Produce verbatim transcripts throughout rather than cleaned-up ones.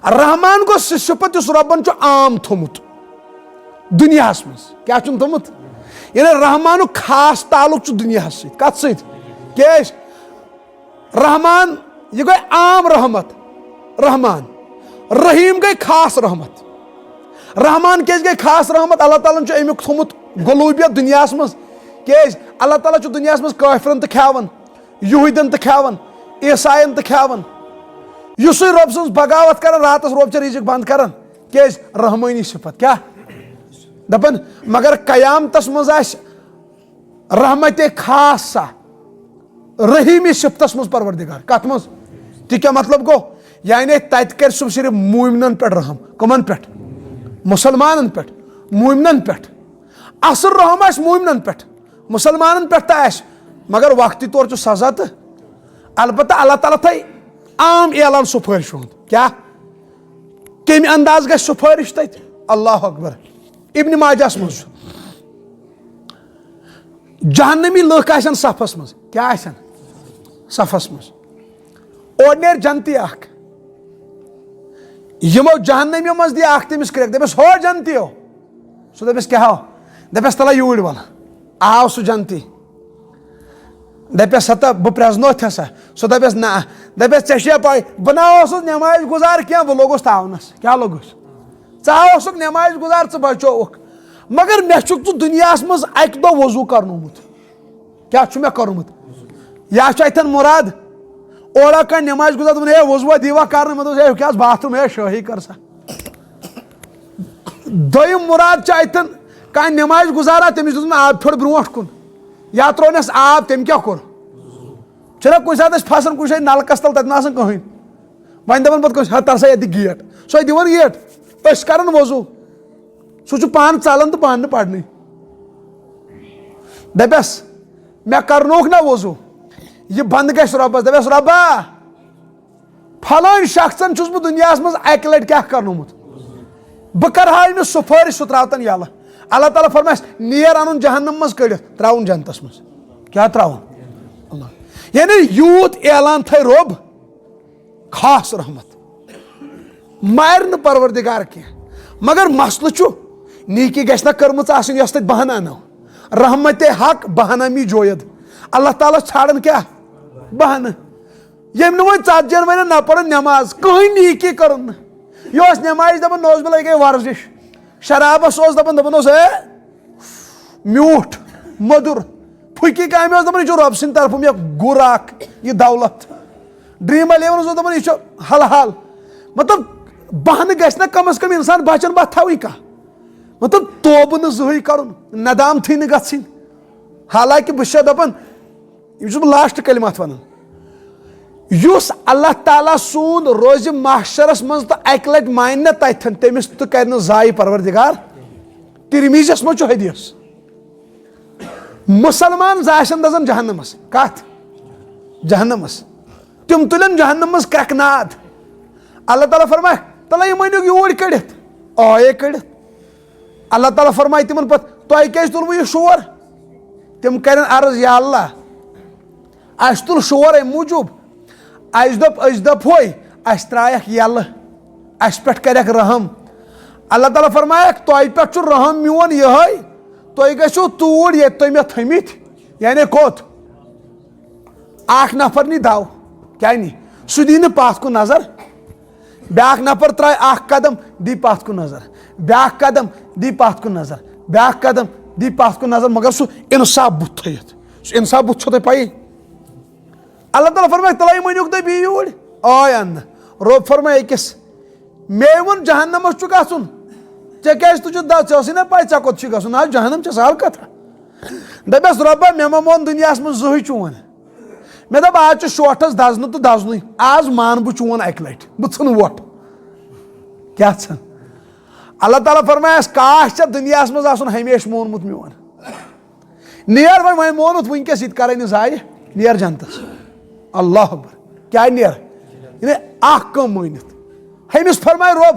رحمان گوٚو سُہ صفت یُس رۄبن چھُ عام تھوٚمُت دُنیاہس منٛز۔ کیٛاہ چھُن تھوٚمُت؟ یعنی رحمانُک خاص تعلق چھُ دُنیاہس سۭتۍ۔ کتھ سۭتۍ؟ کیٛازِ؟ رحمان، یہِ گوٚو عام رحمت۔ رحمان، رحیم گٔے خاص رحمت۔ رحمان کیٛازِ گٔے خاص رحمت؟ اللہ تعالیٰ ہن چھُ امیُک تھوٚمُت غلوٗبیت دُنیاہس منٛز۔ کیٛازِ؟ اللہ تعالیٰ چھُ دُنیاہس منٛز کٲفرن تہِ کھیاوان، یہوٗدٮ۪ن تہِ کھیاوان، عیساین تہِ کھیاوان۔ یُسُے رۄب سٕنٛز بغاوت کران، راتس رۄب چھِ رِزق بنٛد کران۔ کیٛازِ؟ رحمٲنی صفت۔ کیٛاہ؟ دپان، مگر قیامتس منٛز آسہِ رحمت خاصہ، رحیمی صفتس منٛز پروردگار۔ کتھ منٛز؟ تہِ کیٛاہ مطلب گوٚو؟ یعنی تتہِ کرِ سُہ صرف مومنن پٮ۪ٹھ رحم۔ کمن پٮ۪ٹھ؟ مسلمانن پٮ۪ٹھ، مومنن پٮ۪ٹھ۔ اصل رحم آسہِ مومنن پٮ۪ٹھ، مسلمانن پٮ۪ٹھ تہِ آسہِ، مگر وقتی طور چھُ سزا تہٕ۔ البتہ اللہ تعالیٰ تھایہِ عام اعلان سفٲرش ہُنٛد۔ کیٛاہ؟ کمہِ انداز گژھِ سفٲرش تتہِ؟ اللہ اکبر۔ ابن ماجہس منٛز چھُ، جہنمی لُکھ آسن صفس منٛز۔ کیٛاہ آسن؟ صفس منٛز۔ اورٕ نیرِ جنتی اکھ، یِمو جہنمیو منٛز دِیہِ اکھ تٔمِس کرٛٮ۪کھ، دپٮ۪س، "ہو جنتیو"۔ سُہ دپٮ۪س، "کیٛاہ ہو؟" دپٮ۪س، "تلہ یوٗرۍ وَل"۔ آو سُہ جنتی، دپٮ۪س، "ہتا بہٕ پرٛزنوتھے سا"۔ سُہ دپٮ۪س، "نہ"۔ دپٮ۪س، "ژےٚ چھےٚ پَے، بہٕ نہ اوسُس نٮ۪مازِ گُزار کینٛہہ، بہٕ لوٚگُس تاونس۔" کیٛاہ لوٚگُس؟ ژٕ ہا اوسُکھ نٮ۪مازِ گُزار، ژٕ بچووُکھ، مگر مےٚ چھُکھ ژٕ دُنیاہس منٛز اکہِ دۄہ وضوٗ کرنومُت۔ کیٛاہ چھُ مےٚ کوٚرمُت؟ یا چھُ اتٮ۪ن مُراد اورا کانٛہہ نٮ۪مازِ گُزار، دوٚپُن، "ہے، وضوٗ دیٖوا کرنہٕ؟" مےٚ دوٚپُس، "ہے، کیٛاہ باتھ روٗم، ہے، شٲہی کر سا۔" دوٚیِم مُراد چھُ اتٮ۪ن کانٛہہ نٮ۪مازِ گُزارا، تٔمِس دیُتُن آب پھیوٚر برونٛٹھ کُن، یا ترٛوونس آب، تٔمۍ کیٛاہ کوٚر؟ چھُنہ کُنہِ ساتہٕ أسۍ پھسان کُنہِ جایہِ نلکس تل، تتہِ نہٕ آسان کٕہٕنۍ، وۄنۍ دپان پتہٕ کٲنٛسہِ، "ہا، تر سا ییٚتہِ گیٹ"۔ سۄے دِوان گیٹ، أسۍ کران وضوٗ۔ سُہ چھُ پانہٕ ژلان تہٕ پانہٕ نہٕ پرنٕے۔ دپٮ۪س، "مےٚ کرنووُکھ نہ وضوٗ؟" یہِ بنٛدٕ گژھِ رۄبس، دپٮ۪س، "رۄبا، فلٲنۍ شخصن چھُس بہٕ دُنیاہس منٛز اکہِ لٹہِ کیٛاہ کرنومُت؟ بہٕ کرٕ ہا أمِس سُفٲرِش، سُہ ترٛاوتن یَلہٕ۔" اللہ تعالیٰ فرمایس، "نیر انُن جہنم منٛز کٔڑِتھ، ترٛاوُن جنتس منٛز۔" کیٛاہ ترٛاوُن؟ اللہ۔ یعنی یوٗت اعلان تھایہِ رۄب، خاص رحمت۔ مارِ نہٕ پروردگار کینٛہہ، مگر مسلہٕ چھُ، نیکی گژھِ نہ کٔرمٕژ آسٕنۍ یۄس تتہِ بہانہٕ انو۔ رحمت حق بہانہٕ می جوید۔ اللہ تعالیٰ ژھانڈان کیٛاہ؟ بہانہٕ۔ ییٚمۍ نہٕ وۄنۍ ژتجی ین ؤرین نہ پٔرٕن نٮ۪ماز، کٕہٕنۍ نیکی کٔرٕن نہٕ۔ یہِ اوس نٮ۪مازِ دپان، نوز باللہ، یہِ گٔے ورزش۔ شرابس اوس دپان، دپان اوس، "ہے، میوٗٹھ، مٔدُر۔" پھُکی کامہِ اوس دپان، "یہِ چھُ رۄب سٕنٛدِ طرفہٕ مےٚ گُر اکھ، یہِ دولت۔" ڈرٛیٖم الیونس اوس دپان، "یہِ چھُ حل حال۔" مطلب، بہانہٕ گژھِ نہ کم از کم انسان بچن بتھ تھاوٕنۍ کانٛہہ۔ مطلب، توبہٕ نہٕ زٕہٕے کرُن، ندامتھٕے نہٕ گژھٕنۍ۔ حالانکہ بہٕ چھُسے دپان، یہِ چھُس بہٕ لاسٹ کلمہ اتھ ونان۔ یُس اللہ تعالیٰ سُنٛد روزِ محشرس منٛز تہٕ اکہِ لٹہِ مانہِ نہ تتھن، تٔمِس تہٕ کرِ نہٕ ضایع پروردگار۔ ترمیزیس منٛز چھُ حدیث۔ مسلمان زٕ آسن دزان جہنمس۔ کتھ؟ جہنمس۔ تِم تُلن جہنم منٛز کرٛٮ۪کہٕ ناد۔ اللہ تعالیٰ فرمایہِ، "تلہ یِم أنِو یوٗرۍ کٔڑِتھ۔" آیے کٔڑِتھ۔ اللہ تعالیٰ فرمایہِ تِمن پتہٕ، "تۄہہِ کیٛازِ تُلوٕ یہِ شور؟" تِم کرن عرض، "یا اللہ، اَسہِ تُل شور اَمہِ موٗجوٗب، اَسہِ دوٚپ، أسۍ دَپہوے، اَسہِ ترٛایَکھ یَلہٕ، اَسہِ پٮ۪ٹھ کَرٮ۪کھ رحم۔" اللہ تعالیٰ فرمایَکھ، "تۄہہِ پٮ۪ٹھ چھُ رحم میون یِہوٚے، تُہۍ گٔژھِو توٗرۍ ییٚتہِ تُہۍ مےٚ تھٔمٕتۍ۔" یعنی کوٚت؟ اَکھ نفر نی دَو، کیٛاہ نی؟ سُہ دی نہٕ پَتھ کُن نظر۔ بیٛاکھ نفر ترٛایہِ اَکھ قدم، دی پَتھ کُن نظر۔ بیٛاکھ قدم، دی پَتھ کُن نظر۔ بیٛاکھ قدم، دی پَتھ کُن نظر۔ مگر سُہ انصاف بُتھ تھٲیِتھ۔ سُہ انصاف بُتھ چھو تۄہہِ پَیی؟ اللہ تعالیٰ فرمایہِ، "تَلَے مٲنِو تُہۍ بیٚیہِ یوٗرۍ؟" آے اَننہٕ۔ رۄب فرمایہِ أکِس، "مے ووٚن جہنمس چھُ گژھُن۔ ژےٚ کیٛازِ تُجُتھ دَو؟ ژےٚ ٲسٕے نا پَے ژےٚ کوٚت چھُے گژھُن؟ آز جہنم چھےٚ سہل کتھا۔" دَپٮ۪س، "رۄبا، مےٚ ما مون دُنیاہس منٛز زٕہٕے چون۔ مےٚ دوٚپ، آز چھُ شوٹھس دزنہٕ تہٕ دزنُے۔ آز مان بہٕ چون اَکہِ لٹہِ۔ بہٕ ژھٕنہٕ وۄٹھ۔" کیٛاہ ژھٕن؟ اللہ تعالیٰ فرمایس، "کاش ژےٚ دُنیاہس منٛز آسُن ہمیشہٕ مونمُت میون۔ نیر وۄنۍ، وۄنۍ مونُتھ وٕنکیٚس، یہِ تہِ کرے نہٕ ضایع، نیر جنتس۔" اللہ اکبر۔ کیٛازِ نیر؟ یعنی اکھ کٲم مٲنِتھ۔ ہُمِس فرمایہِ رۄب،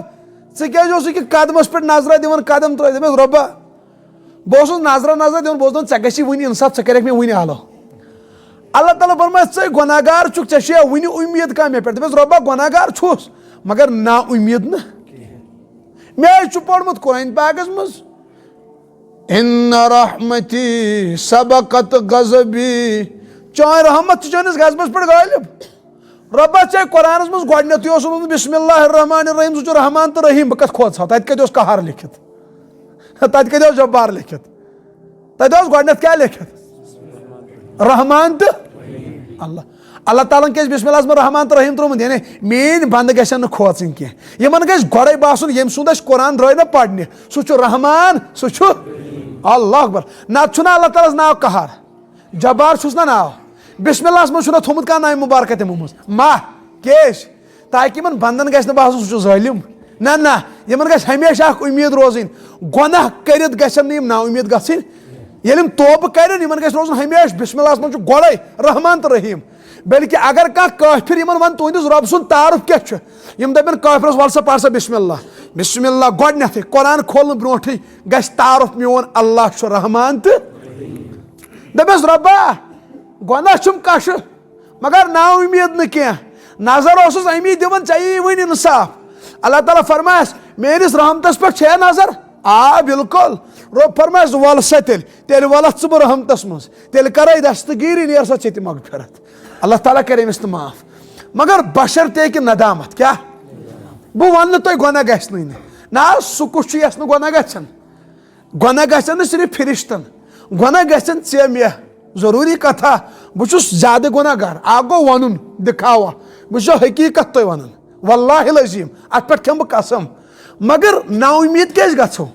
"ژٕ کیٛازِ اوسُکھ یہِ قدمس پٮ۪ٹھ نظرا دِوان، قدم ترٲوِتھ؟" دَپٮ۪س، "رۄبا، بہٕ اوسُس نظرا نظرا دِوان، بہٕ اوسُس دَپان، ژےٚ گژھی وٕنہِ انصاف، ژٕ کَرٮ۪کھ مےٚ وٕنہِ آلو۔" اللہ تعالیٰ فرمایہِ، ژٕ گۄناہ گار چھُکھ، ژےٚ چھےٚ وُنہِ اُمید کانٛہہ مےٚ پٮ۪ٹھ؟ دَپٮ۪س، رۄبا، گۄناہ گار چھُس، مگر نا اُمید نہٕ۔ مےٚ حظ چھُ پوٚرمُت قرآن پاکَس منٛز، "ان رحمتی سبقت غضبی"، چٲنۍ رحمت چھِ چٲنِس غضبس پٮ۪ٹھ غٲلب۔ رۄبا، ژےٚ قرآنس منٛز گۄڈٕنیتھٕے اوس ووٚنمُت، "بسم اللہ الرحمن الرحیم"، ژٕ چھُکھ رحمان تہٕ رحیم، بہٕ کتھ کھوژٕ ہا؟ تتہِ کتہِ اوس قہار لیکھِتھ؟ تتہِ کتہِ اوس جبار لیکھِتھ؟ تتہِ اوس گۄڈٕنیتھ کیٛاہ لیکھِتھ؟ رحمان تہٕ اللہ۔ اللہ تعالیٰ ہن کیٛازِ بسم اللہ الرحمن الرحیم ترٛوومُت؟ یعنی میٲنۍ بندٕ گژھن نہٕ کھوژٕنۍ کینٛہہ۔ یِمن گژھِ گۄڈے باسُن، ییٚمہِ سُنٛد اَسہِ قرآن درٛٲے نہ پرنہِ، سُہ چھُ رحمان، سُہ چھُ اللہ اکبر۔ نتہٕ چھُنہ اللہ تعالیٰ ہس ناو قہار؟ جبار چھُس نہ ناو؟ بسم اللہ ہس منٛز چھُنہ تھوٚمُت کانٛہہ ناوِ مبارکہ تِمو منٛز؟ ما کیش؟ تاکہِ یِمن بندن گژھِ نہٕ باسُن سُہ چھُ ظٲلِم۔ نہ، نہ، یِمن گژھِ ہمیشہِ اکھ اُمید روزٕنۍ۔ گۄناہ کٔرِتھ گژھن نہٕ یِم نا اُمید گژھٕنۍ۔ ییٚلہِ یِم توبہٕ کرن، یِمن گژھِ روزُن ہمیشہِ، بسم اللہ ہس منٛز چھُ گۄڈے رحمان تہٕ رحیم۔ بلکہِ اگر کانٛہہ کٲفِر یِمن ونہِ، "تُہنٛدِس رۄب سُنٛد تعارُف کیٛاہ چھُ؟" یِم دپن کٲفرس، "ول سا، پر سا بسم اللہ۔" بسم اللہ گۄڈنیتھٕے، قرآن کھولنہٕ برونٹھٕے گژھِ تعارُف، "میون اللہ چھُ رحمان تہٕ۔" دپٮ۪س، "رۄبا، گۄناہ چھُم کشہٕ، مگر نا اُمید نہٕ کینٛہہ۔ نظر اوسُس امی دِوان، ژےٚ یی وۄنۍ انصاف۔" اللہ تعالیٰ فرمایس، "میٲنِس رحمتس پٮ۪ٹھ چھےٚ نظر؟" "آ، بالکل۔" رۄب فرمایس، "وَل سا تیٚلہِ، تیٚلہِ وَلَتھ ژٕ بہٕ رحمتس منٛز، تیٚلہِ کرے دستگیٖری، نیر سا ژےٚ تہِ مغفرت۔" اللہ تعالیٰ کرِ أمِس تہِ معاف۔ مگر بشرطیکہِ ندامت۔ کیٛاہ؟ بہٕ ونہٕ نہٕ تۄہہِ گۄناہ گژھِ نٕے نہٕ۔ نہ حظ، سُہ کُس چھُ یس نہٕ گۄناہ گژھن؟ گۄناہ گژھن نہٕ صرف فرشتن، گۄناہ گژھن ژےٚ مےٚ۔ ضروٗری کتھا، بہٕ چھُس زیادٕ گۄناہ گار۔ اکھ گوٚو ونُن، دکھاوا، بہٕ چھُسو حقیقت تۄہہِ ونان، واللہ العظیم، اتھ پٮ۪ٹھ کھٮ۪مہٕ بہٕ قسم۔ مگر نا اُمید کیٛازِ گژھو؟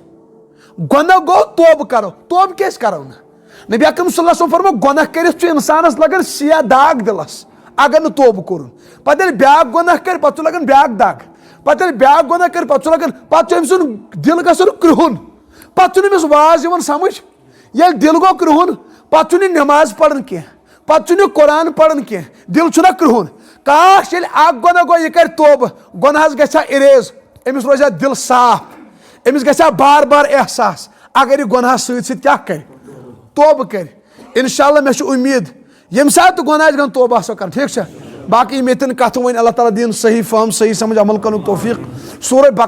گۄناہ گوٚو، توبہٕ کرو۔ توبہٕ کیٛازِ کرو نہٕ؟ نبی اکرم صلی اللہ علیہ وسلم فرموو، گۄناہ کٔرِتھ چھُ انسانس لگان سیاہ داغ دِلس، اگر نہٕ توبہٕ کوٚرُن۔ پتہٕ ییٚلہِ بیاکھ گۄناہ کرِ، پتہٕ چھُ لگان بیاکھ داغ۔ پتہٕ ییٚلہِ بیاکھ گۄناہ کرِ، پتہٕ چھُ لگان، پتہٕ چھُ أمۍ سُنٛد دِل گژھان کرٛہُن۔ پتہٕ چھُنہٕ أمِس واز یِوان سمجھ۔ ییٚلہِ دِل گوٚو کرٛہُن، پتہٕ چھُنہٕ یہِ نماز پران کینٛہہ، پتہٕ چھُنہٕ یہِ قرآن پران کینٛہہ، دِل چھُنہ کرٛہُن۔ کاش ییٚلہِ اکھ گۄناہ گوٚو، یہِ کرِ توبہٕ، گۄناہس گژھِ ہا اِریز، أمِس روزِ ہا دِل صاف، أمِس گژھِ ہا بار بار احساس، اگر یہِ گۄناہس سۭتۍ سۭتۍ کیٛاہ کرِ؟ توبہٕ کرِ۔ انشاءاللہ مےٚ چھِ اُمید، ییٚمہِ ساتہٕ تہِ گۄناہ آسہِ گژھان، توبہٕ آسو کران، ٹھیٖک چھا؟ باقٕے یِم ییٚتٮ۪ن کتھٕ وۄنۍ، اللہ تعالیٰ دِیِن صحیح فہم، صحیح سمجھ، عمل کرنُک توفیق۔ سورہ بق-